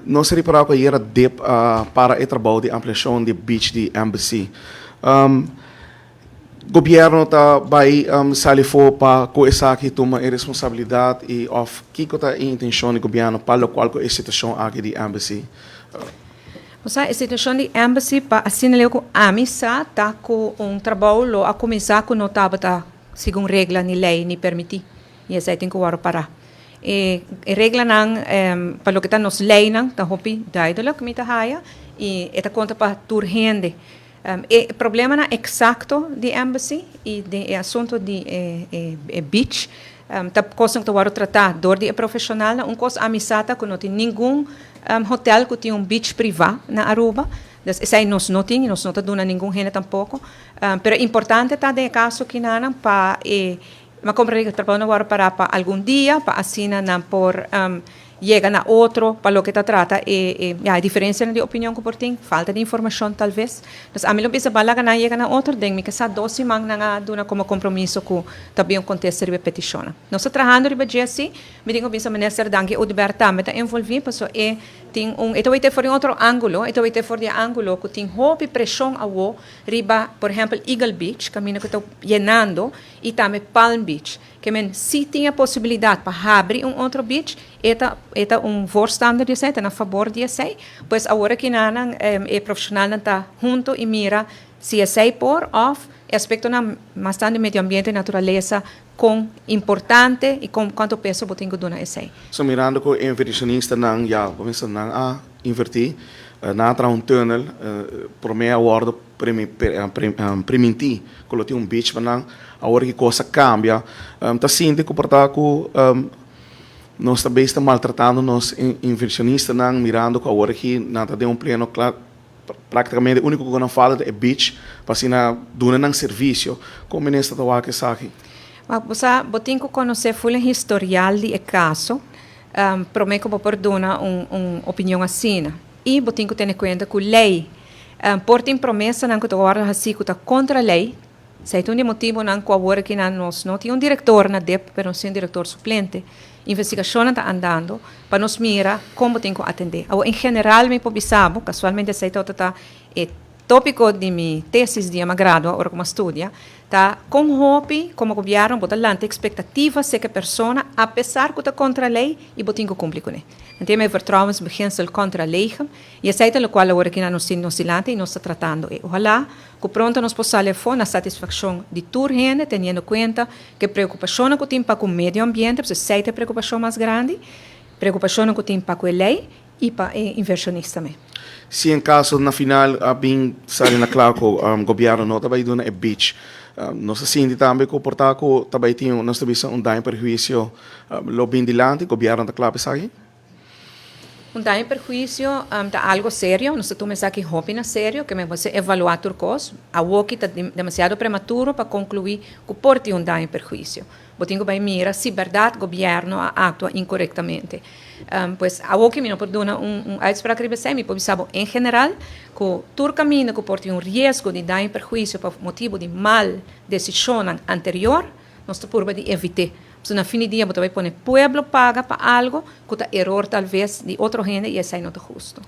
Nos a ripara cu ayera DIP a para e trabou di ampliacion di beach di Embassy. Gobierno ta bay sali for pa cu esaki tuma e responsabilidad y of kico ta e intencion di gobierno pa locual cu e situacion aki di Embassy? Osea, e situacion di Embassy, pa asina leu cu ami sa, ta cu un trabou lo a cuminsa cu no tabata segun regla ni ley ni permiti y esey tin cu worde para. E reglanan pa loke ta nos leynan ta hopi duidelijk, mi ta haya, y e ta conta pa tur hende. E problemanan exacto di Embassy y di e asunto di e beach ta cosnan cu ta worde trata door di e profesionalnan. Un cos ami sa ta cu no tin ningun hotel cu tin un beach priva na Aruba. Dus esey nos no tin y nos no ta duna ningun hende tampoco. Pero importante ta den e caso kinanan pa e m'a comprende cu e trabou no worde para pa algun dia pa asina nan por yega na otro pa loke ta trata e, ya, e diferencianan di opinion cu por tin, falta di informacion tal vez. Dus ami lo bisa ban laga nan yega na otro. Den mi kesa 2 siman nan a duna como compromiso cu ta bin un contesta riba e peticionnan. Nos ta trahando riba dje si, mi tin cu bisa Minister Dangui Oduber tambe ta envolvi, paso e tin un e ta wete for di otro angulo, e ta wete for di angulo cu tin hopi presion awo riba, por ehempel, Eagle Beach, caminda cu ta yenando, y tambe Palm Beach. Kemen si tin e posibilidad pa habri un otro beach, e ta un voorstander di esey, ta na fabor di esey. Pues awor aki nan e profesionalnan ta hunto y mira si esey por of e aspectonan mas tanto di medio ambiente y naturalesa, con importante y con cuanto peso bo tin cu duna esey. So mirando cu inversionistanan ya cuminsa nan a inverti, nan a traha un tunnel, prome a wordo priminti cu lo tin un beach pa nan, awor cu cos a cambia, ta sinti cu por ta cu nos ta bes ta maltratando nos inversionistanan, mirando cu awor aki nan ta den un pleno cla, practicamente unico cu nan falta ta e beach pa asina duna nan servicio? Con minister ta wak esaki? Bo sa, bo tin cu conoce full historial di e caso prome cu bo por duna un opinion asina. Y bo tin cu tene cuenta cu ley. Por tin promesanan cu ta wordo haci cu ta contra ley. Esey ta un di motibonan cu awor aki nan nos no tin un director na DIP, pero nos tin un director suplente. Investigacionnan ta andando pa nos mira con bo tin cu atende. Awor, en general mi por bisa bo, casualmente esey ta e topico di mi tesis di mi gradua ora cu mi studia, ta con hopi como gobierno bo ta lanta expectativa serca persona a pesar cu ta contra ley y bo tin cu cumpli cu ne. Anto e vertrouwensbeginsel contra legem y esey ta locual awor aki nos tin nos dilanti y nos ta tratando. Y ohala cu pronto nos por sali afo na satisfaccion di tur hende, teniendo cuenta cu preocupacion cu tin pa cu medio ambiente, pues esey ta e preocupacion mas grandi, preocupacion cu tin pa cu ley y pa e inversionista mes. Si en caso na final a bin sali na cla cu gobierno no ta bay duna e beach, nos ta sinti tambe cu por ta cu ta bay tin, nos ta bisa, un daño perhuicio lo bin dilanti? Gobierno ta cla pa esaki? Un daño y perhuicio ta algo serio, nos ta tuma esaki hopi na serio, kemen bo evalua tur cos. Awo ta demasiado prematuro pa conclui cu por tin un daño y perhuicio. Bo tin cu bay mira si berdad gobierno a actua incorrectamente. Pues awo mi no por duna un uitspraak riba esey, mi por bisa en general cu tur caminda cu por tin un riesgo di daño y perhuicio pa motibo di mal decision anterior, nos ta purba di evita. So, na fin di dia, bo ta bay pone pueblo paga pa algo cu ta error tal vez di otro hende y esey no ta husto.